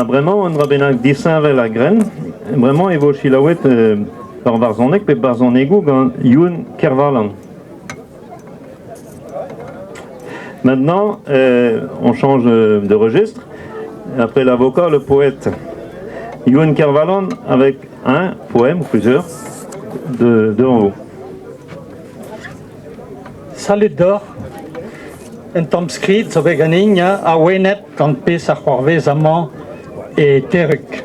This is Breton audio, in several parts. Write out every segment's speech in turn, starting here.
Bremañ un dra bennak disheñvel a-grenn. Bremañ e vo selaouet ur varzhoneg pe barzhonegoù gant Youn Kervalan. Maintenant, on change de registre. Après l'avocat, le poète. Youn Kervalan avec un poème ou plusieurs devant vous. Salud deoc'h. Un tamm skrid zo bet ganin awenet gant pezh a c'hoarvez amañ e Terrug.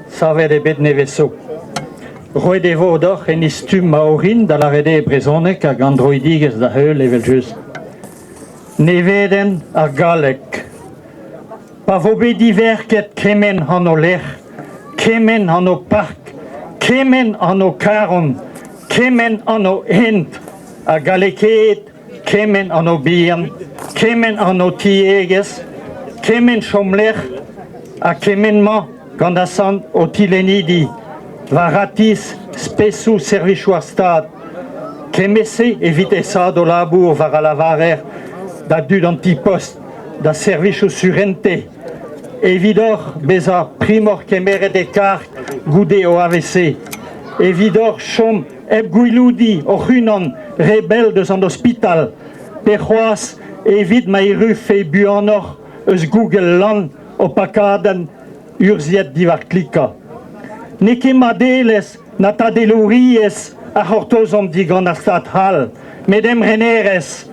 Savet eo bet nevez zo. Roet e vo deoc'h en e stumm a orin, da lâret eo e brezhoneg hag an droidigezh da heul evel-just. Nevedenn ar galleg. Pa vo bet diverket kement anv-lec'h, kement anv-park, kement anv-karront, kement anv-hent ha gallekaet kement anv-bihan, kement anv-tiegezh, kement chomlec'h ha kement-mañ gant asant ho tilennidi war atiz spesoù servijoù ar Stad. Kement-se evit aesaat o labour war a lavarer da dud an ti-post. da servijoù surentez evidoc'h bezañ primoc'h kemeret e karg goude ho AVC, evidoc'h chom hep gwiloudiñ hoc'h-unan re bell deus an ospital, pe c'hoazh evit ma errufe buanoc'h eus Google Land ho pakadenn urzhiet diwar klikañ. N'eo ket madelezh na tadelouriezh a c'hortozomp digant ar Stad c'hall, met emrenerezh.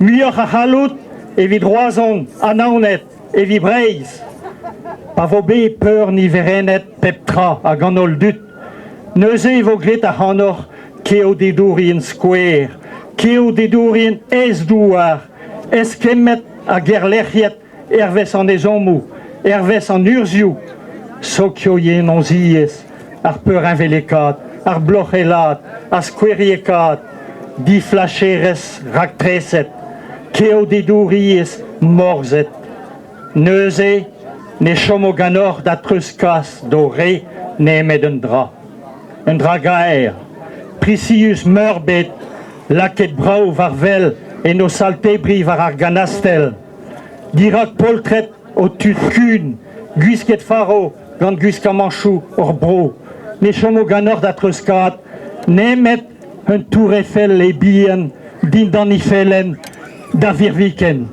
Muioc'h a c'halloud evit Roazhon ha Naoned, evit Breizh. Pa vo bet peurniverennet pep tra hag an holl dud, neuze e vo graet ac'hanoc'h keodedourien skouer, keodedourien aes-douar, eskemmet hag erlec'hiet hervez an ezhommoù, hervez an urzhioù sokioyenoziezh, ar peurheñvelekaat, ar bloc'helaat, ar skoueriekaat, diflacherezh raktreset, keodedouriezh morzet. Neuze ne chomo ganeoc'h da treuzkas d'ho re nemet un dra. Un dra gaer, prizius-meurbet, lakaet brav war wel en ho sal-tebriñ war ar ganastell. Dirak poltred ho tud kun, gwisket faro gant gwiskamanchoù hor bro, ne chomo ganeoc'h da treuzkaat nemet un tour Eiffel e bihan dindan he felenn da virviken.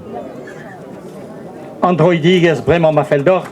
An droidigezh bremañ ma fell deoc'h.